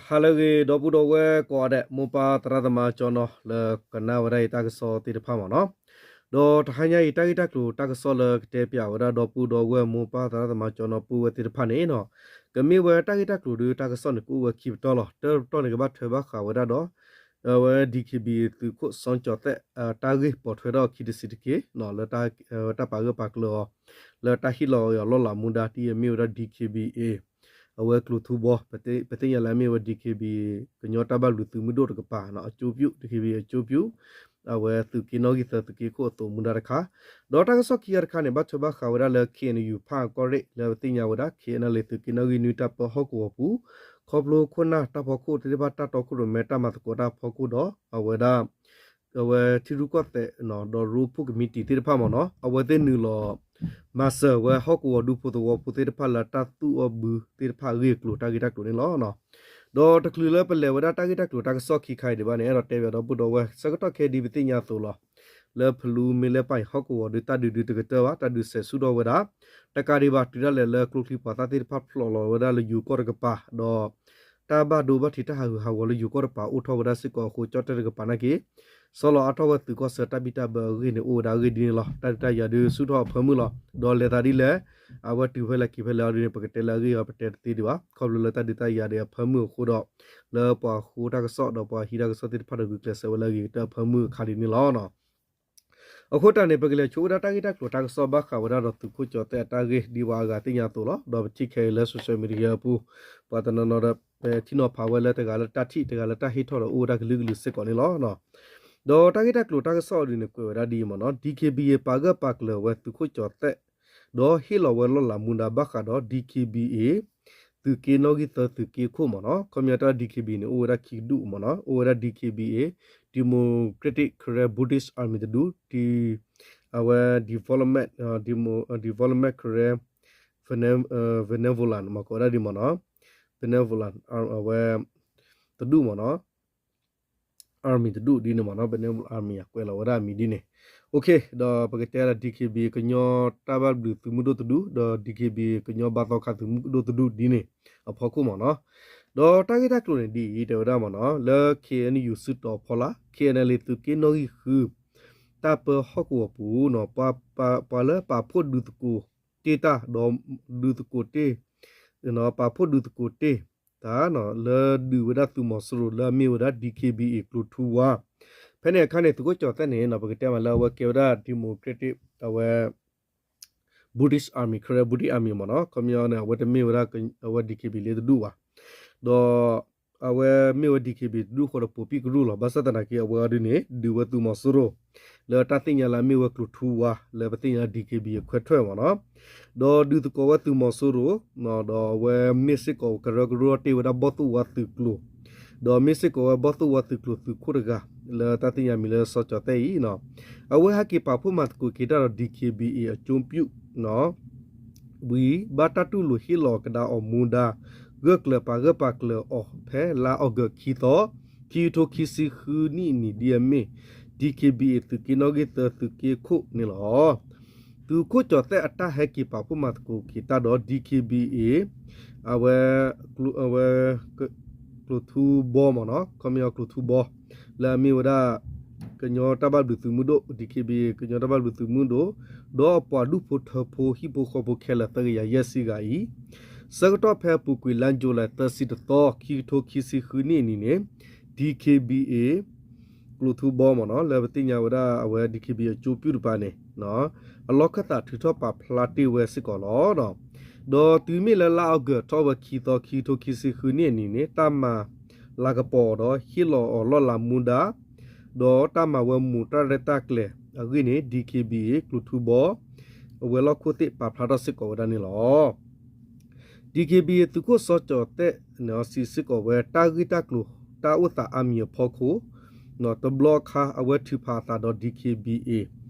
ဟါလၢအဂ့ၤ ဒီပုၢ်ဒီဝဲၢ်ကိးဂၤဒဲး မိၢ်ပၢ်သရၣ်သမါကၠီနီၤ လၢကနၣ်ဝဲဒၣ်အံၤတၢ်ကစီၣ်သ့ၣ်တဖၣ်မ့ၢ်နီၤ. ဒီးတဟါညါအံၤ တၢ်ဂ့ၢ်တၢ်ကျိၤတၢ်ကစီၣ်လၢကတဲပၠးဝဲဒၣ်ဒီပုၢ်ဒီဝဲၢ်မိၢ်ပၢ်သရၣ်သမါကၠီနီၤ ပုၢ်ဝဲၢ်သ့ၣ်တဖၣ်န့ၣ်နီၤ, ကမ့ၢ်ဝဲတၢ်ဂ့ၢ်တၢ်ကျိၤဒီးတၢ်ကစီၣ်န့ၣ် ကအိၣ်ဝဲခံပတီၢ်လီၤ. တၢ်ပတီၢ်န့ၣ် ကဘၣ်ထွဲဘၣ်ဃးဝဲဒၣ်ဒီး အဝဲ DKBA သုးခိၣ်စီကၠီၤသဲး တၢ်ဂ့ၢ်ပိာ်ထွဲထီၣ်အခံတဆံးတက့ၢ် လၢတၢ်ပာ်ဂၢၢ်ပာ်ကျၢၤအီၤ လၢတၢ်ဟ့ၣ်လီၤအီၤလီၢ်လၤမူဒါ ဒ်အမ့ၢ်ဝဲဒၣ် DKBA အဝဲကျိၤထူဘီ ပသ့ၣ်ညါလၢအမ့ၢ်ဝဲ DKBA ကညီတၢ်ဘၣ်ဘျုးသုးမုၢ်ဒိၣ်တကပၤ အကျိုးပြု DKBA အကျိုးပြု အဝဲသုးက့နီၣ်ဂံၢ်သၢသုးက့ခိၣ်အသိးမူဒါတခါ, ဒီးတၢ်ကစီၣ်ခံဂၤတခါန့ၣ် ဘၣ်ထွဲဘၣ်ဃးဝဲဒၣ်လၢ KNU ဖၣ်အကီၢ်ရ့ၣ် လၢပသ့ၣ်ညါဝဲဒၣ် KNLA သုးက့နီၣ်ဂံၢ်နွံတၢ်ပၢဟီၣ်ကဝီၤပူၤ ခီဖျိခိၣ်နၢ်တၢ်ဖီခိၣ်သ့ၣ်တဖၣ်တၢ်တီခိၣ်ရိၣ်မဲတၢ်မၤသကိးတၢ်ဖီခိၣ်ဒီး အဝဲဒၣ် အဝဲထံရူၢ်ကီၢ်သဲး ဒီးရိဖှိၣ်ကမံးတံာ်သ့ၣ်တဖၣ်မ့ၢ်နီၤ အဝဲသ့ၣ်နုာ်လီၤ မၤစၢၤဝဲဟီၣ်ကဝီၤဒူဖိသဝီဖိသ့ၣ်တဖၣ်လၢတၢ်သူၣ်အီၣ်ဘုသ့ၣ်တဖၣ်အဂ့ၢ်အကျိၤ တၢ်ဂ့ၢ်တၢ်ကျိၤန့ၣ်လီၤ. ဒီးတချုးလၢပလဲၤဝဲဒၣ်တၢ်ဂ့ၢ်တၢ်ကျိၤတၢ်ကစီၣ်ခံခါအံၤဒံးဘၣ်န့ၣ် အဲၣ်ဒိးတဲပၠးဒီပုၢ်ဒီဝဲၢ် ဆၢကတီၢ်ခဲအံၤဒ်ပသ့ၣ်ညါအသိးလီၤ. လၢဖလူမ့ၢ်လဲၣ်ပၢ်အံၤ ဟီၣ်ကဝီၤဒီးတၢ်ဒုးဒုးတကတၢၢ်ဘၣ် တၢ်ဒုးစဲးဆူၣ်ထီၣ်ဝဲဒၣ် တကးဒံးဘၣ်တုၤဒၣ်လဲာ်လၢကျိချံမျိာ်သၣ်သ့ၣ်တဖၣ်ဖျိးလီၤဝဲဒၣ်လၢယိၤကီၢ်တကပၤ ဒီး တၢ်ဘၣ်ဒိဘၣ်ထံးတၢ်ဟးဂူာ်ဟးဂီၤလၢယိၤကီၢ်တကပၤအိၣ်ထီၣ်ဝဲဒၣ်စ့ၢ်ကီးအဃိ ကၠီၣ်တဲၣ်တကပၤနာ်က့ ဆီလီၤအါထီၣ်ဝဲသုးကီၢ်ဆၢတၢ်ဘံၣ်တၢ်ဘၢအဂ့ၢ်န့ၣ် အိၣ်ဝဲဒၣ်အဂ့ၢ်ဒ်န့ၣ်လီၤ. တၢ်ဒုးတၢ်ယၤဒုးဆူၣ်ထီၣ်အဖၢမုၢ်လီၤ. ဒီးလဲၤသးဒ်လဲၣ် အဝဲတုၤဖဲလဲၣ်က့ၤဖဲလဲၣ်အီၤဒ်န့ၣ် ပကတဲလၢအဂ့ၢ်အီၤ ပတဲတသ့ဒံးဘၣ် ခီဖျိလၢတၢ်ဒုးတၢ်ယၤဒံးအဖၢမုၢ်အဃိဒီး လၢပှၤဃိတၢ်ကစီၣ်ဒီးပှၤဟံးတၢ်ကစီၣ်သ့ၣ်တဖၣ်ဒီးဂုာ်ကျဲးစၢးဝဲလၢအဂ့ၤကတၢၢ်အဖၢမုၢ်အခါဒ်န့ၣ်လီၤ. အဃိတၢ်န့ၣ် ပကလဲၤဆိဝဲဒၣ်တၢ်ဂ့ၢ်တၢ်ကျိၤတၢ်ကစီၣ်ဘၣ်ဃးဝဲဒၣ်ဒီးသုးခိၣ်ကၠီၤသဲးအတၢ်ဂ့ၢ်ဒ်ပှၤအဂၤသ့ၣ်ညါအသိးလီၤ. ဒီးပထံၣ်ခဲအံၤလၢ social media အပူၤ ပှၤတနီၤနီၤဒီး ပထံၣ်နီၤဖးဝဲလၢတဂၤလၢတၢ်ထံၣ် တဂၤလၢတၢ်ဟ့ၣ်ထီၣ်ဒီးအိၣ်ဝဲဒၣ်ကလုာ်ကလုာ်စ့ၢ်ကီးန့ၣ်လီၤ. ဒီးတၢ်ဂ့ၢ်တၢ်ကျိၤတၢ်ကစီၣ်အီၤဒ်န့ၣ် ကွဲးဝဲဒၣ်ဒ်အံၤမ့ၢ်နီၤ DKBA ပာ်ဂၢၢ်ပာ်ကျၢၤဝဲသုးခိၣ်ကၠီၤသဲး ဒီးဟ့ၣ်လီၤဝဲလီၢ်လၤမူဒါဘၣ်ဃးဒီး DKBA သုးက့နီၣ်ဂံၢ်သၢသုးက့ခိၣ်မ့ၢ်နီၤ ခီပညီတၢ် DKBA န့ၣ် အိၣ်ဝဲဒၣ်ခံဒူၣ်မ့ၢ်နီၤ အိၣ်ဝဲဒၣ် DKBA Democratic Karen Buddhist Army တဒူၣ် အဝဲ Development Demo- Development Karen Benevolent မ့ၢ်ကိးဝဲဒၣ်ဒ်မ့ၢ်နီၤ Benevolent အဝဲ တဒူၣ်မ့ၢ်နီၤ Army တဒူၣ်ဒ်န့ၣ်မ့ၢ်နီၤ Benevolent Army အကွဲးလီၤဝဲဒၣ်အမံၤဒ်န့ၣ် ဒီးပကတဲလၢ DKBA ကညီတၢ်ဘၣ်ဘျုးသုးမုၢ်ဒိၣ်တဒူၣ် ဒီး DKBA ကညီဘါသီခါသုးမုၢ်ဒိၣ်တဒူၣ်ဒ်န့ၣ် အဖီခိၣ်မ့ၢ်နီၤ ဒီးတၢ်ဂ့ၢ်တၢ်ကျိၤန့ၣ်ဒ်အံၤ တဲဝဲဒၣ်မ့ၢ်နီၤ လၢ KNU စုတီၤဖီလာ် KNLA သုးက့နီၣ်ဂံၢ်ဃု တၢ်ပၢဟီၣ်ကဝီၤပူၤနီၤ ပှၤလၢပာ်ဖှိၣ်ဒုးသကိးတ့ၢ်တၢ်ဒီး ဒုးသကိးတ့ၢ် ပာ်ဖှိၣ်ဒုးသကိးတ့ၢ်တၢ် လၢဒုးဝဲဒၣ်သုးမီၤစိရိၤလၢအမ့ၢ်ဝဲဒၣ် DKBA ကျိၤထူဝါ ဖဲန့ၣ်အခါန့ၣ် သုးခိၣ်ကၠီၤသဲးန့ၣ်နီၤ ပကတဲမးလၢအဝဲကဲဝဲဒၣ် Democratic အဝဲ Buddhist Army Karen Buddhist Army မ့ၢ်နီၤ ခီပညီန့ၣ် အဝဲတမ့ၢ်ဝဲဒၣ် အဝဲ DKBA လၢတဒူၣ်ဘၣ် ဒီး အဝဲမ့ၢ်ဝဲ DKBA တဒူၣ်ဃီဒီး ပိာ်ပံၣ်ကရူၢ်လီၤ. ဘၣ်ဆၣ်သနာ်က့ အဝဲအီၤဒ်န့ၣ် ဒုးဝဲသုးမီၤစိရိၤ လၢတၢ်သ့ၣ်ညါလၢအမ့ၢ်ဝဲကျိၤထူဝါ လၢပသ့ၣ်ညါ DKBA အခွဲးထွဲမ့ၢ်နီၤ ဒီးဒုးသကိးဝဲသုးမီၤစိရိၤ ဒီးအဝဲမ့ၢ်စ့ၢ်ကီးကရၢကရိတ့ၢ်ဝဲဒၣ်ဘီၣ်သိၣ်ဝါသုးကျိၤ ဒီးမ့ၢ်စ့ၢ်ကီးဝဲဘီၣ်သိၣ်ဝါသုးကျိၤသုးခိၣ်တဂၤ လၢတၢ်သ့ၣ်ညါမံၤလၢစီၤကၠီၤသဲးအံၤ အဝဲဟဲက့ၤပာ်ဖှိၣ်မၤသကိးက့ၤတၢ်ဒီး DKBA အကျိုးပြု ဝံၤ ဘၣ်တၢ်တူၢ်လိာ်ဟ့ၣ်လီၤကဒါအီၤမူဒါ ဂၢၢ်ကျၢၤပာ်ဂၢၢ်ပာ်ကျၢၤအီၤဖဲလါအီကူးခံသီ ခံကထိခံဆံဃုနံၣ်အနံၤဒ်အမ့ၢ် DKBA သုးက့နီၣ်ဂံၢ်သၢသုးက့ခိၣ်န့ၣ်လီၤ. သုးခိၣ်ကၠီၤသဲးအတၢ်ဟဲက့ၤပာ်ဖှိၣ်မၤသကိးက့ၤတၢ်ဒီး DKBA အဝဲ အဝဲ ကျိၤထူဘီမ့ၢ်နီၤ ခီပညီကျိၤထူဘီ လၢအမ့ၢ်ဝဲဒၣ် ကညီတၢ်ဘၣ်ဘျုးသုးမုၢ်ဒိၣ် DKBA ကညီတၢ်ဘၣ်ဘျုးသုးမုၢ်ဒိၣ် ဒီးအပှၤဒူၣ်ဖိထၢဖိဟံၣ်ဖိဃီဖိခဲလၢာ်သၢကယၤယဲၢ်ဆံဂၤအံၤ ဆၢကတီၢ်ဖဲအပူၤကွံာ်လါယူၤလံ သၢဆံတသီ ခံကထိခံဆံဃုနံၣ်အနံၤန့ၣ် DKBA ကျိၤထူဘီမ့ၢ်နီၤ လၢပသ့ၣ်ညါဝဲဒၣ်အဝဲ DKBA အကျိုးပြုတပၤန့ၣ် အလီၢ်ခၢၣ်သးထုးထီၣ်ပာ်ဖျါတ့ၢ်ဝဲစ့ၢ်ကီးလီၤ. ဒီးတုၤမ့ၢ်လၢလါအီကူးထီၣ်ဝဲခံသီ ခံကထိခံဆံဃုနံၣ်အနံၤန့ၣ် တၢ်မၤလၤကပီၤဒီးဟ့ၣ်လီၤအီၤလီၢ်လၤမူဒါ ဒီးတၢ်မၤဝဲမူးတၢ်ရဲၣ်တၢ်ကျဲၤအဂ့ၢ်န့ၣ် DKBA ကျိၤထူဘီ အဝဲၤလီၢ်ခိၣ်သ့ၣ်ပာ်ဖျါထီၣ်စ့ၢ်ကီးဝဲဒၣ်န့ၣ်လီၤ. DKBA သုးခိၣ်စီၤကၠီၤသဲးန့ၣ် စံးစ့ၢ်ကီးဝဲတၢ်ဂ့ၢ်တၢ်ကျိၤတၢ်အိၣ်သးအါမံၤအဖီခိၣ် တဘျီခါအဝဲထုးဖးအသးဒီး DKBA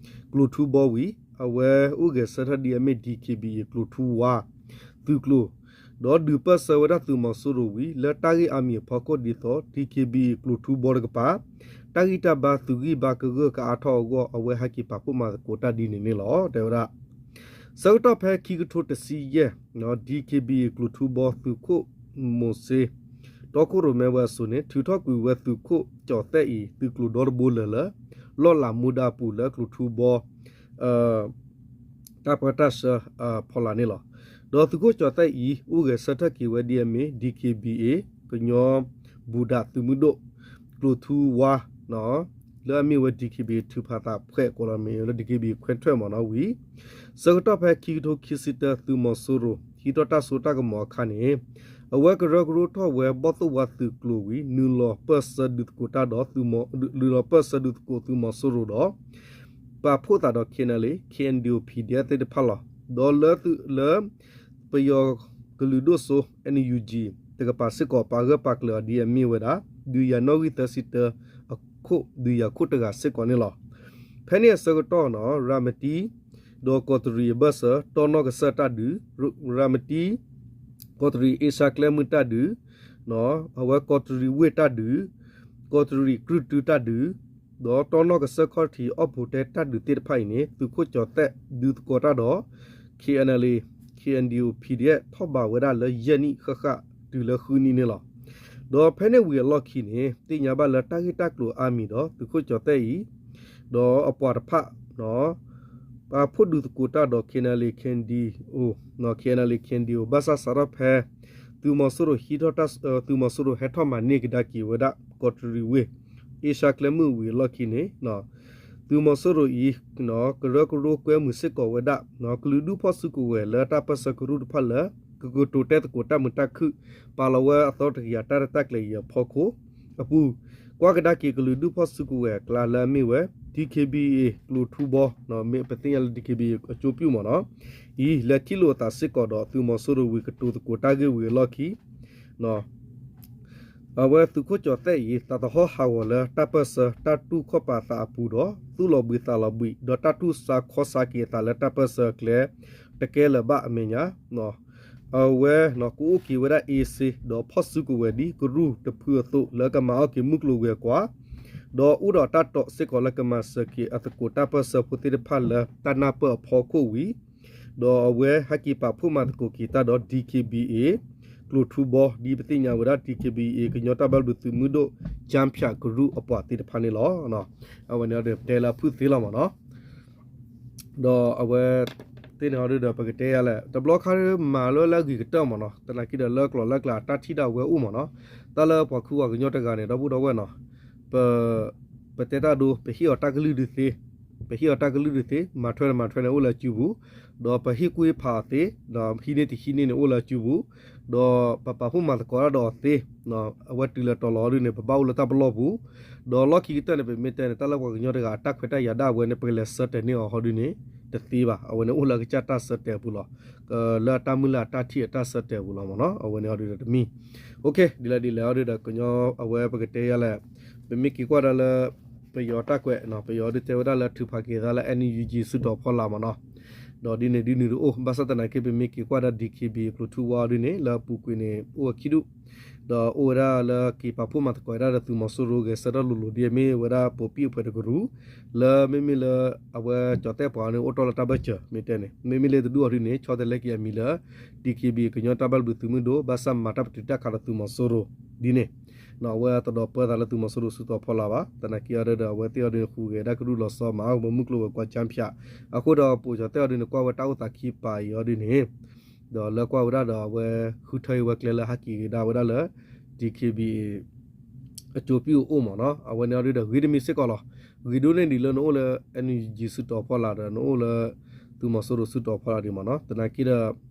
ကျိၤထူဘီဝံၤ အဝဲအိၣ်ဂဲၤဆၢထၢၣ်ဒ်အမ့ၢ် DKBA ကျိၤထူဝါ သုးကျိၤ ဒီးဒုးပၢၢ်ဆၢဝဲဒၣ်သုးမီၤစိရိၤဝံၤ လၢတၢ်ဂ့ၢ်အါမံၤအဖီခိၣ်ဒ်သိး DKBA ကျိၤထူဘီတကပၤ တၢ်ဂံၢ်တၢ်ဘါသုးဂံၢ်ဘါကဂၢၢ်ကအါထီၣ်အဂီၢ် အဝဲဟဲက့ၤပာ်ဖှိၣ်မၤသကိးတၢ်ဒ်န့ၣ်န့ၣ်လီၤ. တဲဝဲဒၣ် ဆၢကတီၢ်ဖဲခံကထိတဆံယဲၢ် DKBA ကျိၤထူဘီသုးခိၣ်မိၤစ့ တီခိၣ်ရိၣ်မဲဝဲအစိၤန့ၣ် ထုးထီၣ်ကွံာ်ဝဲသုးခိၣ်ကၠီၤသဲၣ်အံၤ သုးကျိၤဒီတဘိလၢာ်လၢ လီၢ်လၤမူဒါအပူၤလၢကျိၤထူဘီ တၢ်ပၢတၢ်ဆှၢဖီလာ်န့ၣ်လီၤ. ဒီးသုးခိၣ်ကၠီၤသဲၣ်အံၤ အိၣ်ဂဲၤဆၢထၢၣ်က့ၤဝဲဒ်အမ့ၢ် DKBA ကညီဘူဒးသုးမုၢ်ဒိၣ် ကျိၤထူဝါ လၢအမ့ၢ်ဝဲ DKBA ထုးဖးသးဖှဲးကိးလီၤမ့ၢ်လၢ DKBA ခွဲးထွဲးမ့ၢ်နီၤဝံၤ ဆၢကတီၢ်ဖဲခံကထိခံဆံတၢ သုးမီၤစိရိၤ ဟံးထီၣ်တၢ်စိတၢ်ကမီၤအခါန့ၣ် အဝဲကရၢကရိထီၣ်ဝဲဘီၣ်သိၣ်ဝါသုးကျိၤဝံၤ နုာ်လီၤပၢၢ်ဆၢဒုးသကိးတၢ်ဒီး နုာ်လီၤပၢၢ်ဆၢဒုးသကိးသုးမီၤစိရိၤဒီး ပာ်ဖှိၣ်သးဒီး KNLA, KNDO, PDF သ့ၣ်တဖၣ်လီၤ. ဒီးလၢသုးလၢ ပယီၤကလုာ်ဒိၣ်စိ NUG တကပၤစ့ၢ်ကီး ပာ်ဂၢၢ်ပာ်ကျၢၤအီၤဒ်အမ့ၢ်ဝဲဒၣ် ဒုးယၤနီၣ်ဂံၢ်သၢဆံတၢအခိၣ် ဒုးယၤခိၣ်တဂၤစ့ၢ်ကီးန့ၣ်လီၤ. ဖဲန့ၣ်အဆၢကတီၢ်နီၤ ရၤမတံ ဒီးကီးတရံးအဘၢၣ်စၢၤ တီနီၣ်ကစၢၢ်တၢ်ဒုး, ရၤမတံ ကီးတရံးအ့ရှါကျဲမုၢ်တၢ်ဒုး, အဝဲကီးတရံးဝ့ၢ်တၢ်ဒုး, ကီးတရံးကြုၢ်တုတၢ်ဒုး, ဒီးတီနီၣ်ကစၢၢ်ခီၣ်ထံးအီၣ်ပူၤတဲတၢ်ဒုးသ့ၣ်တဖၣ်အံၤန့ၣ် သုးခိၣ်ကၠီၤသဲၣ်ဒုးသကိးတၢ်ဒီး KNLA, KNDO, PDF ထီၣ်ဘးဝဲဒၣ်လၢယဲၢ်နံၣ်ဃၣ်ဃၣ်တုၤလၢဃုနံၣ်န့ၣ်လီၤ. ဒီးဖဲန့ၣ်ဝံၤအလီၢ်ခံန့ၣ် သ့ၣ်ညါဘၣ်လၢတၢ်ဂ့ၢ်တၢ်ကျိၤအါမံၤဒီး သုးခိၣ်ကၠီၤသဲၣ်အံၤ ဒီးအပှၤတဖၣ် ပာ်ဖှိၣ်ဒုးသကိးတၢ်ဒီး KNLA KNDO, KNLA KNDO ဘၣ်ဆၣ်စးထီၣ်ဖဲ သုးမီၤစိရိၤဟံးထီၣ်တၢ်, သုးမီၤစိရိၤဟဲထီၣ်မၤန့ၢ်ကဒါက့ၤဝဲဒၣ် ကီးတရံးဝ့ၢ် အ့ရှါကျဲမုၢ်ဝံၤအလီၢ်ခံန့ၣ် သုးမီၤစိရိၤအံၤ ကရၢကရိကွဲမုာ်စ့ၢ်ကီးဝဲဒၣ် ကလုာ်ဒူၣ်ဖီၣ်စုကဝဲၤလၢတၢ်ပၢၢ်ဆၢကရူၢ်တဖၣ်လၢ ကကတိၤတဲသကိးတၢ်မုာ်တၢ်ခုၣ် ပာ်လီၤဝဲအသီတကယၤတၢ်ရဲၣ်တၢ်ကျဲၤအံၤအဖီခိၣ်အပူၤ ကွၢ်ကဒါက့ၤကလုာ်ဒူၣ်ဖီၣ်စုကဝဲၤအကျါလၢအမ့ၢ်ဝဲ DKBA ကျိၤထူဘီ မ့ၢ်ပသ့ၣ်ညါလၢ DKBA အကၠိပျူၢ်မ့ၢ်နီၤ အံၤ လဲၤထံၣ်လိာ်အသးစ့ၢ်ကီးဒီးသုးမီၤစိရိၤဝံၤကတိၤသကိးတၢ်ဂ့ၢ်ဝံၤအလီၢ်ခံ အဝဲသုးခိၣ်ကၠီၤသဲၣ်အံၤ သးသဟီၣ်ဟးဂီၤလၢတၢ်ပၢၢ်ဆၢ တၢ်တူၢ်ခီၣ်ပာ်သးအပူၤဒီး သူၣ်လီၤဘှံးသးလီၤဘှံး ဒီးတၢ်တူၢ်ဆါခီဆါက့ၤအသးလၢတၢ်ပၢၢ်ဆၢအကျဲ တကဲလၢၤဘၣ်အမဲာ်ညါ အဝဲကအိၣ်က့ၤဝဲဒၣ်အ့စ့ ဒီးဖီၣ်စုကဝဲၤဒ်ကရူၢ်တဖုအသိး လၢကမၤအီၣ်က့ၤမုၢ်ကျိၤဝဲၤကွာ် ဒီးအိၣ်ဒီးတၢ်တိာ်စ့ၢ်ကီးလၢကမၤစၢၤက့ၤအသကိးတၢ်ပၢၢ်ဆၢဖိသ့ၣ်တဖၣ်လၢတၢ်နၢ်ပၢၢ်အဖီခိၣ်ဝံၤ ဒီးအဝဲဟဲက့ၤပာ်ဖှိၣ်မၤသကိးက့ၤတၢ်ဒီး DKBA ကျိၤထူဘီ ဒ်ပသ့ၣ်ညါဝဲဒၣ် DKBA ကညီတၢ်ဘၣ်ဘျုးသုးမုၢ်ဒိၣ် ကၠၢဖၠးကရူၢ်အပှၤသ့ၣ်တဖၣ်န့ၣ်လီၤ. အဝဲန့ၣ်ဒီးပတဲလၢအဖုၣ်သ့လီၤမ့ၢ်နီၤ ဒီးအဝဲသ့ၣ်န့ၣ်အီၤဒုဒီး ပကတဲယၤလဲၣ် တဘျီခါမၤလၢလၢအဂ့ၤကတၢၢ်မ့ၢ်နီၤ သနာ်က့ဒီးလၢကျိၤလၢကျဲအတၢ်ထံၣ်ဒၣ်ဝဲအိၣ်မ့ၢ်နီၤ တၢ်လၢပှၤခူပှၤကညီတဂၤန့ၣ် ဒီပုၢ်ဒီဝဲၢ်နီၤ ပ ပတဲတၢ်ဒိ ပဟ့ၣ်အီၤတၢ်ကလုၢ်ဒုးသ့, ပဟ့ၣ်အီၤတၢ်ကလုၢ်ဒုးသ့ မၤထွဲန့ၣ်မၤထွဲန့ၣ်အိၣ်လၢအစုပူၤ, ဒီးပဟ့ၣ်ကူၣ်ဟ့ၣ်ဖးအီၤသ့, ဒီးဟံးန့ၢ်တဟံးန့ၢ်န့ၣ်အိၣ်လၢအစုပူၤ, ဒီးပပာ်ဖှိၣ်မၤသကိးတၢ်ဒီးအီၤသ့, အဝဲတုၤလဲၤတီၤလီၤဟီဒုန့ၣ် ပဘၣ်အိၣ်လၢတၢ်ပလီၢ်ပူၤ, ဒီးလီၢ်ခံကတၢၢ်န့ၣ် ပမ့ၢ်တဲန့ၣ် တၢ်လၢပှၤကညီတဂၤအတၢ်ခွဲးတၢ်ယာ်ဒၣ်ဝဲန့ၣ် ပကလဲၤဆၢတဲာ်န့ၢ်အီၤဟီဒုန့ၣ် တသ့ဘၣ်, အဝဲန့ၣ်အိၣ်လၢအကစၢ်တၢ်ဆၢတဲာ်အပူၤလီၤ, လၢအတၢ်မုၢ်လၢ်အတၢ်ထံၣ်အတၢ်ဆၢတဲာ်အပူၤလီၤမ့ၢ်နီၤ, အဝဲန့ၣ်ဟီဒုဒီးတမံၤ ဒ်လဲၣ်ဒ်လဲၣ်အီၤဒုဒီး ကညီအဝဲပကတဲယၤလဲၣ်, ပမ့ၢ်က့ၤကွၢ်ဒၣ်လၢ ပယီၤတၢ်ကွဲးနီၤ, ပယီၤဒုးတဲဝဲဒၣ်လၢထုးဖးက့ၤသးလၢ NUG စုတီၤဖီလာ်မ့ၢ်နီၤ, ဒီးဒ်န့ၣ်ဒ်နုၤတအိၣ်, ဘၣ်ဆၣ်သနာ်က့ ပမ့ၢ်က့ၤကွၢ်ဒၣ် DKBA ကျိၤထူဝါဒ်န့ၣ် လၢအပူၤကွံာ်န့ၣ် အိၣ်ဝဲခံဒူၣ်, ဒီးအိၣ်ဝဲဒၣ်လၢက့ၤပာ်ဖှိၣ်မၤသကိးဝဲဒၣ်ဒီးသုးမီၤစိရိၤဂဲၤဆၢထၢၣ်လိၤလိၤဒ်အမ့ၢ်ဝဲဒၣ်ပိာ်ပံၣ်အဖှဲးတကရူၢ်, လၢမ့မ့ၢ်လၢ အဝဲကၠီၤသဲၣ်ပှၤန့ၣ် အိၣ်တ့ၢ်လၢတၢ်ဘၢၣ်စၢၤ မ့ၢ်တဲန့ၣ် မ့မ့ၢ်လၢတဒူၣ်အီၤဒ်န့ၣ် ဆီတလဲက့ၤအမံၤလၢ DKBA ကညီတၢ်ဘၣ်ဘျုးသုးမုၢ်ဒိၣ် ဘၣ်ဆၣ်မၤတၢ်ပတုာ်တၢ်ခးဒီးသုးမီၤစိရိၤဒ်န့ၣ်, အဝဲတဒိးပၢသးလၢသုးမီၤစိရိၤစုတီၤဖီလာ်ဘၣ်, သနာ်က့အီၤဒုဒီး အဝဲသ့ၣ်အီၤဒုန့ၣ် ဟူးဂဲၤဒၣ်ကရူၢ်လီၤဆီ မၤအီၣ်မုၢ်ကျိၤဝဲၤကွာ် ကၠၢဖၠး, အဃိဒီးပိာ်ကၠီၤသဲၣ်အီၤဒုန့ၣ် ကွၢ်ဝဲတၢ်အိၣ်သးခံပၤအံၤအီၤဒုန့ၣ် ဒီးလၢကွၢ်ဝဲဒၣ်ဒီးအဝဲဃုထၢအံၤဝဲကျဲလၢဟဲက့ၤကဒါဝဲဒၣ်လၢ DKBA အကၠိပံၣ်အအိၣ်မ့ၢ်နီၤ, အဝဲန့ၣ်အီၤဒုဒီးဂ့ၤတမံၤစ့ၢ်ကီးလီၤ. ဂ့ၤဒိၣ်န့ၢ်ဒံးလၢနအိၣ်လၢ NUG စုတီၤဖီလာ်ဒီး နအိၣ်လၢ သုးမီၤစိရိၤစုတီၤဖီလာ်ဒံးမ့ၢ်နီၤ, သနာ်က့ဒီး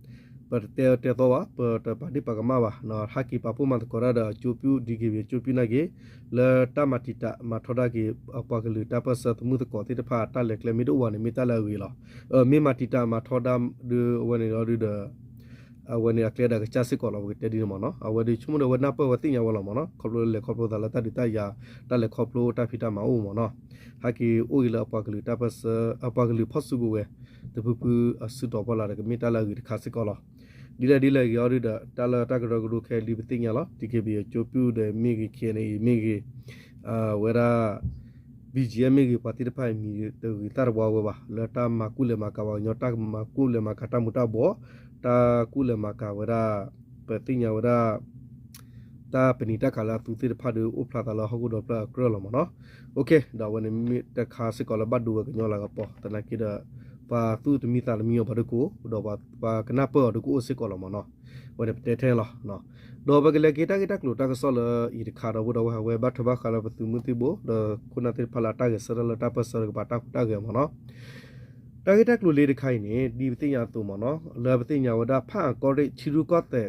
ပတတဲတဲသီဘၣ်, ပတပာ်ဒံးပာ်ကမၣ်ဘၣ်, ဟဲက့ၤပာ်ဖှိၣ်မၤသကိးတၢ်ဒီးအကၠိပံၣ် DKBA အကၠိပံၣ်နာ်က့ၤ လၢတၢ်မၤတံာ်တာ်မၤထီဒါက့ၤ အပှၤကလုာ်တၢ်ပၢၢ်ဆၢသမုၢ်သကိးသ့ၣ်တဖၣ် တၢ်လဲၤကျဲမ့ၢ်တအိၣ်ဘၣ်န့ၣ် မ့ၢ်တၢ်လၢအဂ့ၤလီၤ. မ့ၢ်မၤတံာ်တာ်မၤထီဒါဒီးအဝဲန့ၣ်ဒီး အဝဲန့ၣ်အကျဲဒီးကစၢ်စ့ၢ်ကီးလီၤ ပကတဲဒ်န့ၣ်မ့ၢ်နီၤ, အဝဲဒုးဆိကမိၣ်ဒီးအဝဲနၢ်ပၢၢ်ဝဲသ့ၣ်ညါဝဲလီၤမ့ၢ်နီၤ, ခီဖျိလဲၤခီဖျိသးလၢတၢ်ဒုးတၢ်ယၤ တၢ်လဲၤခီဖျိတၢ်ဖံးတၢ်မၤအိၣ်မ့ၢ်နီၤ, ဟဲက့ၤအိၣ်အံၤလၢအပှၤကလုာ်တၢ်ပၢၢ်ဆၢ အပှၤကလုာ်ဖီၣ်စုကဝဲၤ တဖုဖုအစုတီၤဖီလာ်ဒီး ကမ့ၢ်တၢ်လၢအဂ့ၤတခါစ့ၢ်ကီးလီၤ. ဒ်လဲၣ်ဒ်လဲၣ်ဂ့ၤအီၤဒုဒီး တၢ်လၢတၢ်ကရၢကရိခဲအံၤဒုးပသ့ၣ်ညါလီၤ, DKBA အကၠိပံၣ်ဒီးမ့ၢ်ဂ့ၤ KNA မ့ၢ်ဂ့ၤ ဝဲဒၣ် BGF မ့ၢ်ဂ့ၤ ပှၤသ့ၣ်တဖၣ်အံၤမံၤတဂ့ၤသၣ်တဝါဝဲဘၣ်, လၢတၢ်မၤကူၣ်လဲၤမၤကၤပှၤကညီ တၢ်မၤကူၣ်လဲၤမၤကၤတၢ်မူၤတၢ်ဘှီး, တၢ်ကူၣ်လဲၤမၤကၤဝဲဒၣ် ပသ့ၣ်ညါဝဲဒၣ် တၢ်ပနံာ်တၢ်ကၤလၢအသူသ့ၣ်တဖၣ်ဒီး အိၣ်ဖျါသးလၢဟီၣ်ခိၣ်ဒီဖျၢၣ်အကြၢးလီၤမ့ၢ်နီၤ. ဒီးအဝဲန့ၣ်မ့ၢ်တခါစ့ၢ်ကီးလၢဘၣ်ဒိဝဲကညီလၤကပီၤ သနာ်က့ဒီး ပှၤသူၣ်တမံသးတမံအီၤဘၣ်ဒုးကအိၣ် ဒီးပှၤကနၢ်ပၢၢ်အီၤဒုးကအိၣ်စ့ၢ်ကီးလီၤမ့ၢ်နီၤ. အဝဲန့ၣ်ပတဲထဲလီၤ. ဒီးပကလဲၤက့ၤတၢ်ဂ့ၢ်တၢ်ကျိၤတၢ်ကစီၣ်လၢအံၤတခါဒီး ပဒီပုၢ်ဒီဝဲၢ် အဝဲဘၣ်ထွဲဘၣ်ဃးလၢပသုးမုၢ်သံၣ်ဘိ ဒီးခိၣ်နၢ်သ့ၣ်တဖၣ်လၢအတၢ်ဂဲၤဆၢထၢၣ်လၢတၢ်ပၢၢ်ဆၢတကပၤတၢ်ဟူးတၢ်ဂဲၤမ့ၢ်နီၤ. တၢ်ဂ့ၢ်တၢ်ကျိၤလၢတခါအံၤန့ၣ် ဒ်ပသ့ၣ်ညါအသိးမ့ၢ်နီၤ လၢပသ့ၣ်ညါဝဲဒၣ် ဖၣ်အၣ်ကီၢ်ရ့ၣ် ထံရူၢ်ကီၢ်သဲး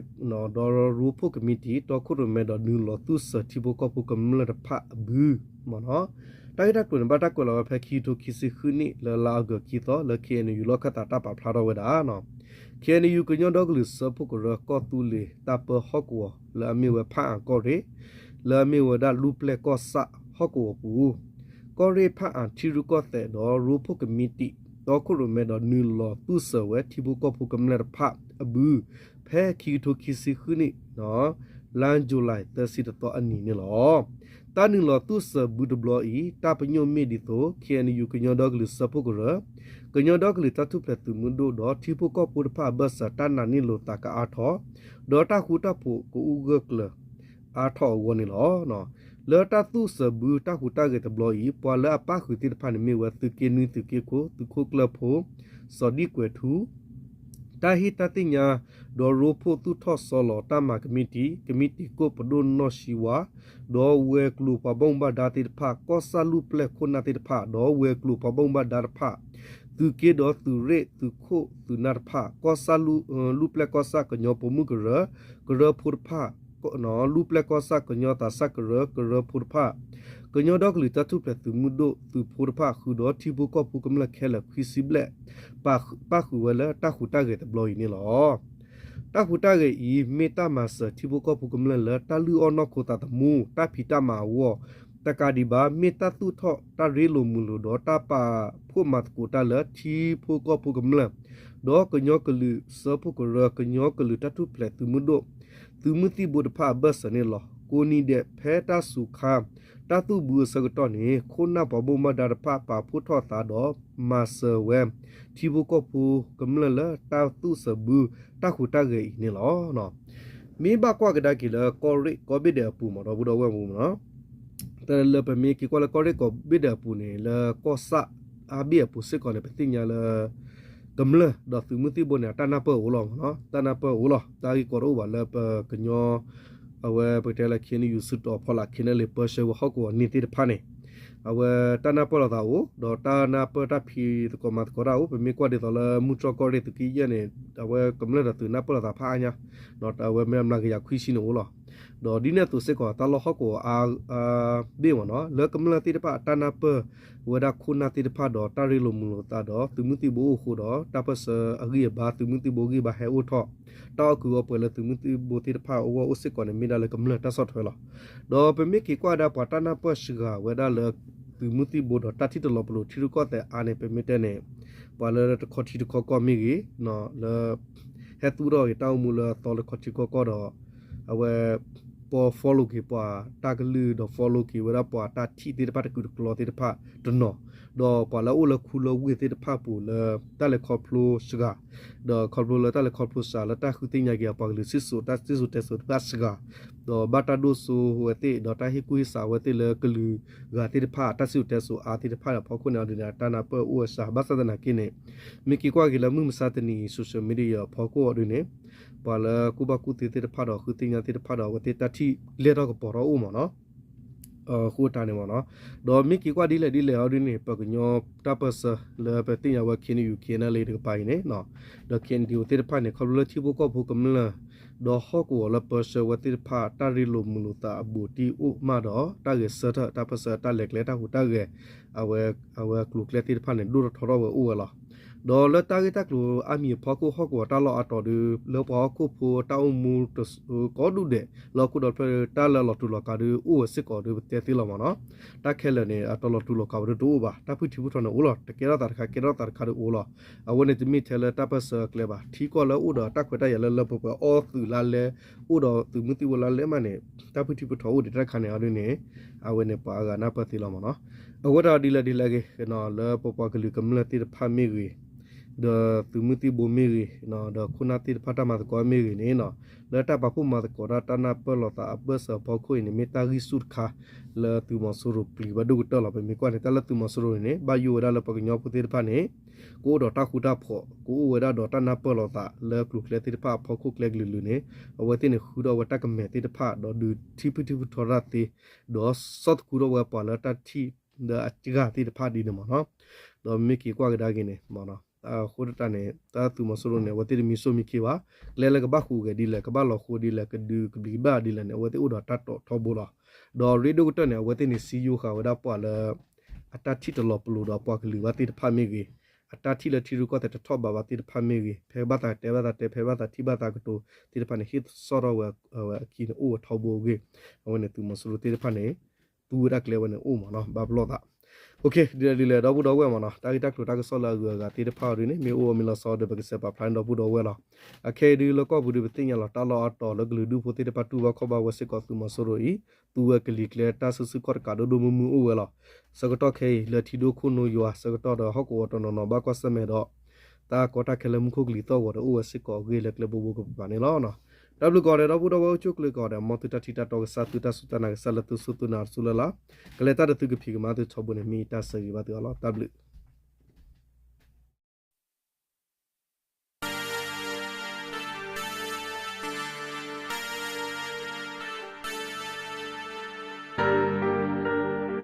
ဒီးရိဖှိၣ်ကမံးတံာ် တီခိၣ်ရိၣ်မဲဒီးနုာ်လီၤသူၣ်စၢၤထံဖိကီၢ်ဖိကမျၢၢ်တဖၣ်အဘုမ့ၢ်နီၤ. တၢ်ဂ့ၢ်တၢ်ကျိၤန့ၣ် ဘၣ်တၢ်ကွဲးလီၤဝဲဖဲခံကထိခံဆံဃုနံၣ် လၢလါအီကူးခံသီ လၢ ခ့ၣ်အဲၣ်ယူၣ် လီၢ်ခၢၣ်သးတၢ်ပာ်ဖျါထီၣ်ဝဲဒၣ် ခ့ၣ်အဲၣ်ယူၣ် ကညီဒီကလုာ်စၢဖှိၣ်ကရၢ ကီၢ်သူလ့ၤတၢ်ပၢဟီၣ်ကဝီၤ လၢအမ့ၢ်ဝဲဖၣ်အၣ်ကီၢ်ရ့ၣ် လၢအမ့ၢ်ဝဲဒၣ်လူၢ်ပျဲၢ်ကီၢ်ဆၣ်ဟီၣ်ကဝီၤပူၤ ကီၢ်ရ့ၣ်ဖၣ်အၣ်ထံရူၢ်ကီၢ်သဲးဒီးရိဖှိၣ်ကမံးတံာ် တီခိၣ်ရိၣ်မဲဒီးနုာ်လီၤသူၣ်စၢၤဝဲထံဖိကီၢ်ဖိကမျၢၢ်တဖၣ်အဘု ဖဲခံကထိခံဆံဃုနံၣ် လါယူၤလံ သၢဆံတသီအနံၤန့ၣ်လီၤ. တၢ်နုာ်လီၤသူၣ်စၢၤဘုတဘျီအံၤ တၢ်ပညိၣ်မ့ၢ်ဒ်သိး ခ့ၣ်အဲၣ်ယူၣ် ကညီဒီကလုာ်စၢဖှိၣ်ကရၢ ကညီဒီကလုာ်တၢ်ထူၣ်ဖျဲးသုးမုၢ်ဒိၣ်ဒီး ထံဖိကီၢ်ဖိတဖၣ်အဘၢၣ်စၢၤ တၢ်နာ်န့ၢ်လိာ်သးကအါထီၣ် ဒီးတၢ်ဃူတၢ်ဖိးကအူဂၢၢ်ကျၢၤအါထီၣ်အဂီၢ်န့ၣ်လီၤ. လၢတၢ်သူၣ်စၢၤဘုတၢ်ဟူးတၢ်ဂဲၤတဘျီအံၤ ပှၤလၢအပၣ်ဃုာ်သ့ၣ်တဖၣ်န့ၣ်မ့ၢ်ဝဲ သုးက့နွံ သုးက့ခိၣ် သုးခိၣ်ကျၢၢ်ဖိ စီၤဒံၣ်ကွဲၤထူ တၢ်ဟ့ၣ်တၢ်သ့ၣ်ညါ ဒီးရိဖှိၣ်သူၣ်ထီၣ်ဆီလီၤတၢ်မၤကမံးတံာ် ကမံးတံာ်ကိၣ်ပဒိၣ်နီၢ်ဆံဝါ ဒီးဝဲၤကျိၤပှၤဘၣ်မူဘၣ်ဒါသ့ၣ်တဖၣ် ကီၢ်ဆၣ်လူၢ်ပျဲၢ်ခိၣ်နၢ်သ့ၣ်တဖၣ် ဒီးဝဲၤကျိၤပှၤဘၣ်မူဘၣ်ဒါတဖၣ် သုးက့ဒီးသုးရ့ၣ်သုးခိၣ်သုးနၢ်တဖၣ် ကီၢ်ဆၣ်လူၢ်ပျဲၢ်ကီၢ်ဆၣ်ကညီပိာ်မုၣ်ကရၢ ကရၢဖိတဖၣ် လူၢ်ပျဲၢ်ကီၢ်ဆၣ်ကညီသးစၢ်ကရၢ ကရၢဖိတဖၣ် ကညီဒီကလုာ်တၢ်ထူၣ်ဖျဲးသုးမုၢ်ဒိၣ်သုးဖိတဖၣ် ဃုာ်ဒီးထံဖိကီၢ်ဖိကမျၢၢ်ခဲလၢာ်ခွံဆံဘျဲၣ် ပၣ်ဃုာ်ဝဲလၢတၢ်ဟူးတၢ်ဂဲၤတဘျီအံၤန့ၣ်လီၤ. တၢ်ဟူးတၢ်ဂဲၤအံၤ မ့ၢ်တၢ်မၤစၢၤထံဖိကီၢ်ဖိကမျၢၢ်လၢတၢ်လုၢ်အီၣ်နီၢ်ခိသးသမူ တၢ်ဖံးတၢ်မၤအဂီၢ် တကးဒံးဘၣ် မ့ၢ်တၢ်သူၣ်ထီၣ်တၢ်ရ့လိာ်မုာ်လိာ်ဒီးတၢ်ပာ်ဖှိၣ်မၤသကိးတၢ်လၢထံဖိကီၢ်ဖိကမျၢၢ် ဒီးကညီကလုာ်စၢဖှိၣ်ကရၢ ကညီကလုာ်တၢ်ထူၣ်ဖျဲးသုးမုၢ်ဒိၣ် သုးမုၢ်သံၣ်ဘိတဖၣ်အဘၢၣ်စၢၤန့ၣ်လီၤ. ကိးနံၤဒဲးဖဲတၢ်စူၤခါ တၢ်သူၣ်ဘုအဆၢကတီၢ်န့ၣ် ခိၣ်နၢ်ပှၤဘၣ်မူဘၣ်ဒါတဖၣ်ပာ်ဖှိၣ်ထီၣ်သးဒီးမၤစၢၤဝဲ ထံဖိကီၢ်ဖိကမျၢၢ်လၢတၢ်သူၣ်စၢၤဘုတၢ်ဟူးတၢ်ဂဲၤအံၤန့ၣ်လီၤ. မ့ၢ်ဘၣ်ကွၢ်ကဒါက့ၤလၢကီၢ်ရ့ၣ်ကိးဘ့ၣ်ဒဲးအပူၤမ့ၢ်နီၤ ဒီပုၢ်ဒီဝဲၢ်မ့ၢ်နီၤ တၢ်လၢပမ့ၢ်က့ၤကွၢ်လၢကီၢ်ရ့ၣ်ကိးဘ့ၣ်ဒဲးအပူၤန့ၣ် လၢကီၢ်ဆၣ်အါဘ့ၣ်အပူၤစ့ၢ်ကီးန့ၣ် ပသ့ၣ်ညါလၢ ကမျၢၢ်ဒီးသုးမုၢ်သံၣ်ဘိန့ၣ် အတၢ်နၢ်ပၢၢ်အိၣ်လီၤမ့ၢ်နီၤ တၢ်နၢ်ပၢၢ်အိၣ်လီၤ တၢ်ဂ့ၢ်ကီတအိၣ်ဘၣ်လၢပကညီ အဝဲပကတဲလၢ ခ့ၣ်အဲၣ်ယူၣ် စုတီၤဖီလာ် ခ့ၣ်အဲၣ်ယူၣ် ပၢဆှၢဝဲဟီၣ်ကဝီၤန့ၣ်သ့ၣ်တဖၣ်န့ၣ် အဝဲတၢ်နၢ်ပၢၢ်လိာ်သးအိၣ် ဒီးတၢ်နၢ်ပၢၢ်တၢ်ဖံးသကိးမၤသကိးတၢ်အိၣ် ပမ့ၢ်ကွၢ်ဒ်သိးလၢမုၢ်တြီၢ်ကီၢ်ရ့ၣ်သုးက့ယဲၢ်န့ၣ် အဝဲကမျၢၢ်ဒီးသုးနၢ်ပၢၢ်လိာ်သးဖးအါညါ အဝဲမ့ၢ်အမျးကယၤခွံဆံန့ၣ်အိၣ်လီၤ. ဒီးဒ်န့ၣ်အသိးစ့ၢ်ကီး တၢ်လီၢ်ဟီၣ်ကဝီၤအါဘ့ၣ်မ့ၢ်နီၤ လၢကမျၢၢ်သ့ၣ်တဖၣ်အတၢ်နၢ်ပၢၢ်ဝဲဒၣ်ခိၣ်နၢ်သ့ၣ်တဖၣ်ဒီးတၢ်ရ့လိာ်မုာ်လိာ်သးဒီး သုးမုၢ်သံၣ်ဘိအိၣ်အဃိဒီး တၢ်ပၢၢ်ဆၢအဂံၢ်အဘါ သုးမုၢ်သံၣ်ဘိဂံၢ်ဘါဟဲအိၣ်ထီၣ် တၢ်အီၣ်ကုးအီပှဲၤလၢသုးမုၢ်သံၣ်ဘိသ့ၣ်တဖၣ်အဂီၢ်အိၣ်စ့ၢ်ကီးန့ၣ် မ့ၢ်ဒၣ်လၢကမျၢၢ်တၢ်ဆီၣ်ထွဲလီၤ. ဒီးပမ့ၢ်က့ၤကွၢ်ဒၣ်ပှၤတၢ်နၢ်ပၢၢ်စှၤဝဲဒၣ်လၢ သုးမုၢ်သံၣ်ဘိဒီးတၢ်ထံၣ်တလီၤပလိာ်ထံရူၢ်ကီၢ်သဲးအါန့ၣ် ပမ့ၢ်တဲန့ၣ် ပှၤလၢတခီထံတခီကီၢ်မ့ၢ်ဂ့ၤ လၢ ဟဲသူၣ်ထီၣ်က့ၤတၢ်အိၣ်မူလၢအသီလၢခီထံခီကီၢ်ဒီး အဝဲ ပီ follow က့ၤပှၤတၢ်ကလုၢ်ဒီး follow က့ၤဝဲဒၣ်ပှၤတၢ်ထံၣ်သ့ၣ်တဖၣ်တကုာ်တကျီသ့ၣ်တဖၣ်တနီၤ ဒီးပှၤလၢအအိၣ်လၢခူလၢဝ့ၢ်သ့ၣ်တဖၣ်ပူၤလၢ တၢ်လဲၤခီဖျိစှၤ ဒီးခီဖျိလၢတၢ်လဲၤခီဖျိစှၤလၢတၢ်ဃုသ့ၣ်ညါက့ၤအပှၤကလုာ်စံၣ်စိၤ တၢ်စံၣ်စိၤတဲစိၤတဖၣ်စှၤ ဒီးဘၣ်တၢ်ဒိၣ်စိဝဲသ့ၣ် ဒီးတၢ်ဟ့ၣ်ကူၣ်ဟ့ၣ်ဆးဝဲသ့ၣ်လၢကလုာ်ဂၤသ့ၣ်တဖၣ် တၢ်စံၣ်စိၤတဲစိၤအါသ့ၣ်တဖၣ်အဖီခိၣ်န့ၣ်အီၤဒ်န့ၣ် အတၢ်နၢ်ပၢၢ်အိၣ်အစှၤ ဘၣ်ဆၣ်သနာ်က့န့ၣ် မ့ၢ်က့ၤကွၢ်က့ၤလၢမုၢ်မဆါတနံၤအံၤ social media အဖီခိၣ်အီၤဒ်န့ၣ် ပှၤလၢကူၣ်ဘၣ်ကူၣ်သ့သ့ၣ်တဖၣ်ဒီး ဃုသ့ၣ်ညါသ့ၣ်တဖၣ်ဒီး အဝဲသ့ၣ်တၢ်ထံၣ်လဲၢ်ထီၣ်ကပီၤထီၣ်အိၣ်မ့ၢ်နီၤ အဃိတၢ်န့ၣ်မ့ၢ်နီၤ ဒီးမ့ၢ်က့ၤကွၢ်ဒ်လဲၣ်ဒ်လဲၣ်အီၤဒ်န့ၣ် ပှၤကညီတၢ်ပၢၢ်ဆၢလၢပသ့ၣ်ညါဝဲ ခ့ၣ်အဲၣ်ယူၣ် ခ့ၣ်အဲၣ်ယူၣ် တကပၤအံၤန့ၣ် ဒီး ခ့ၣ်အဲၣ်ယူၣ် သ့ၣ်တဖၣ်န့ၣ် ခီဖျိလၢထံဖိကီၢ်ဖိကမျၢၢ် ဒီးဟီၣ်ကဝီၤလၢပၢဆှၢဝဲသ့ၣ်တဖၣ် တၢ်ရ့လိာ်မုာ်လိာ်သးအဘူးတံၢ်အိၣ်မးဒီး တၢ်ဂဲၤဆၢထၢၣ် တၢ်ပၢၢ်ဆၢတၢ်လဲၤကျဲတၢ်ဟူးတၢ်ဂဲၤ အဝဲ အဝဲကျိၤကျဲသ့ၣ်တဖၣ်န့ၣ် ဒိၣ်ထီၣ်ထီထီၣ်ဝဲအိၣ်ဝဲလီၤ. ဒီးလၢတၢ်ဂ့ၢ်တၢ်ကျိၤအါမံၤအဖီခိၣ် ဟီၣ်ကဝီၤတၢ်လီၢ်အါတီၤဒီး လၢပှၤဟီၣ်ခိၣ်ဖိတၢ်အိၣ်မူတကိးဒူၣ်ဒဲး လၢဟီၣ်ခိၣ်ဒီဖျၢၣ် တၢ်လၢအလီၤတူာ်လီၤကာ်ဒီးအိၣ်ဝဲစ့ၢ်ကီးဒီး ပတဲသ့လီၤမ့ၢ်နီၤ. တၢ်ခဲလၢာ်န့ၣ် အတလီၤတူာ်လီၤကာ်ဝဲဒၣ်တအိၣ်ဘၣ်. တၢ်ဖုၣ်ထံဖုၣ်ထီန့ၣ်အိၣ်လီၤ. တကဲထီၣ်သးတခါ ကဲထီၣ်သးတခါဒီးအိၣ်လီၤ. အဝဲန့ၣ်တမ့ၢ်ထဲလၢတၢ်ပၢၢ်ဆၢအကျဲဘၣ်. ထံကီၢ်လၢအိၣ်ဒီးတၢ်ခွဲးတၢ်ယာ်လၢလၢပှဲၤပှဲၤ အီသုးလါလဲ အိၣ်ဒီးသုးမုၢ်သံၣ်ဘိလါလဲမးန့ၣ် တၢ်ဖုၣ်ထံဖုၣ်ထီအိၣ်ဒံးတၢ်တခါန့ၣ်အီၤဒ်န့ၣ် အဝဲန့ၣ်ပှၤအဂၤနၢ်ပၢၢ်သ့လီၤမ့ၢ်နီၤ. အဝဲဒၣ်ဒ်လဲၣ်ဒ်လဲၣ်ဂ့ၤ လၢပပှၤကလုာ်ကမျၢၢ်သ့ၣ်တဖၣ်မ့ၢ်ဂ့ၤ ဒီးသုးမုၢ်သံၣ်ဘိမ့ၢ်ဂ့ၤ, ဒီးခိၣ်နၢ်သ့ၣ်တဖၣ်တၢ်မၤသကိးမ့ၢ်ဂ့ၤန့ၣ်, လၢတၢ်ပာ်ဖှိၣ်မၤသကိးတၢ် တၢ်နၢ်ပၢၢ်လိာ်သးအဘၢၣ်စၢၤအဖီခိၣ်အံၤန့ၣ် မ့ၢ်တၢ်ဂံၢ်ဆူၣ်တခါ လၢသုးမီၤစိရိၤပျံၤဘၣ်ဒိၣ်ကတၢၢ်လီၤ. ပမ့ၢ်ကွၢ်န့ၣ် တၢ်လၢသုးမီၤစိရိၤန့ၣ်န့ၣ် ဘၣ်ယိၣ်ဝဲဒၣ်လၢပှၤကညီဖိသ့ၣ်တဖၣ်န့ၣ် ကအိၣ်ဒီးတၢ်ဃူတၢ်ဖိး, ကအိၣ်ဝဲဒၣ်ဒီးတၢ်နၢ်ပၢၢ်လိာ်သးလၢကျိၤကျဲသ့ၣ်တဖၣ်အဖီခိၣ်ကျဲကလုာ်ကလုာ်န့ၣ်, အဝဲသ့ၣ်န့ၣ်ဃုထီၣ်ဝဲတၢ်ကမဲာ်သ့ၣ်တဖၣ် ဒီးဒုးထံဖုထံဖုထီတၢ်သ့, ဒီးဆီၣ်သခူထီၣ်ဝဲပှၤလၢတၢ်ထံၣ်လၢအဂၤသ့ၣ်တဖၣ်ဒ်န့ၣ်မ့ၢ်နီၤ. ဒီးမ့ၢ်က့ၤကွၢ်ကဒါက့ၤန့ၣ် အဃိသတးန့ၣ် တၢ်သုးမီၤစိရိၤန့ၣ် အဝဲသ့ၣ်တမံၤစိၢ်မံၤခံဘၣ်, ကျဲလၢကဘၣ်ဃုာ်ဂဲၤဒ်လဲၣ်, ကဘၣ်လီၤဃိဒ်လဲၣ်, ကဒုးကဘျံးကဘျၣ်ဒ်လဲၣ်န့ၣ် အဝဲသ့ၣ်အိၣ်ဒီးတၢ်တိာ်ထီဘိလီၤ. ဒီးရ့ဒိၣ်ကတၢၢ်န့ၣ် အဝဲသ့ၣ်န့ၣ်စံယိဃာ်ဝဲဒၣ်ပှၤလၢ အတၢ်ထံၣ်တလီၤပလိာ်ဒီးပှၤကလုာ်ဘၣ်သ့ၣ်တဖၣ်မ့ၢ်ဂ့ၤ, အတၢ်ထံၣ်လၢထံရူၢ်ကီၢ်သဲးတထီၣ်ဘးဘၣ်သ့ၣ်တဖၣ်မ့ၢ်ဂ့ၤ, ဖဲဘၣ်သးတဲဘၣ်သးတဲ ဖဲဘၣ်သးထံၣ်ဘၣ်သးကတိၤသ့ၣ်တဖၣ်န့ၣ် ဟ့ၣ်ဆီၣ်ထီၣ်ဝဲအခံန့ၣ်အိၣ်ဝဲထီဘိအဂ့ၢ်, အဝဲန့ၣ်သုးမီၤစိရိၤသ့ၣ်တဖၣ်န့ၣ် သူဝဲဒၣ်ကျဲဝဲန့ၣ်အိၣ်မ့ၢ်နီၤ, ဘၣ်ပလီၢ်သး ဒ်လဲၣ်ဒ်လဲၣ် ဒီပုၢ်ဒီဝဲၢ်မ့ၢ်နီၤ, တၢ်ဂ့ၢ်တၢ်ကျိၤတၢ်ကစီၣ်လၢအဂုၤအဂၤသ့ၣ်တဖၣ်အံၤဒ်န့ၣ် မ့ၢ်အိၣ်အမ့ၢ်လီၤဆီဒီး ပကစဲးပာ်ဖျါန့ၢ်ဒီပုၢ်ဒီဝဲၢ်လီၤ. အခဲအံၤဒ်လၢကီၢ်ပူၤဒ်ပသ့ၣ်ညါလီၤ တၢ်လီၢ်အါတီၤလၢကလုာ်ဒူၣ်ဖိသ့ၣ်တဖၣ်တူၢ်ဘၣ်ခီၣ်ဘၣ်ဝဲစ့ၢ်ကီးသုးမီၤစိရိၤအံၤ, သူဝဲကလံၤကျဲတၢ်ဆူၣ်ဆူၣ်ခီၣ်တကးဒိၣ်ဒိၣ်မုၢ်မုၢ်အိၣ်ဝဲလီၤ. ဆၢကတီၢ်ခဲအံၤ လၢထံဒိၣ်ခိၣ်နိယွၤဆၢကတီၢ်ဒီးဟီၣ်ကဝီၤတနီၤနီၤဘၣ်ကွၢ်ဆၢၣ်မဲာ်ဒီး တၢ်ကီတၢ်ခဲလၢမူခိၣ်ကလံၤသီၣ်ဂီၤဒီးအိၣ်ဝဲစ့ၢ်ကီးအဂ့ၢ်လၢကျဲဘိဘိကပၤန့ၣ်လီၤ. တၢ်ဘျုးကိးဂၤဒဲး ဒီပုၢ်ဒီဝဲၢ်အိၣ်ဆူၣ်အိၣ်ချ့ကိးဂၤဒဲး မ်သုတၢ်ထံၣ်တၢ်တီကစၢ် သုတၢ်စူၢ်တၢ်နာ်ကစၢ်လၢသုစူၢ်သုနာ်တစူၢ်လၢ်လၢ်, ကလဲၤတၢ်ဒီးသုကဖံးကမၤသုထီဘိန့ၣ် မ့ၢ်ယတၢ်ဆၢဂ့ၤဘၣ်သုအီၤလီၤ. တၢ်ဘျုး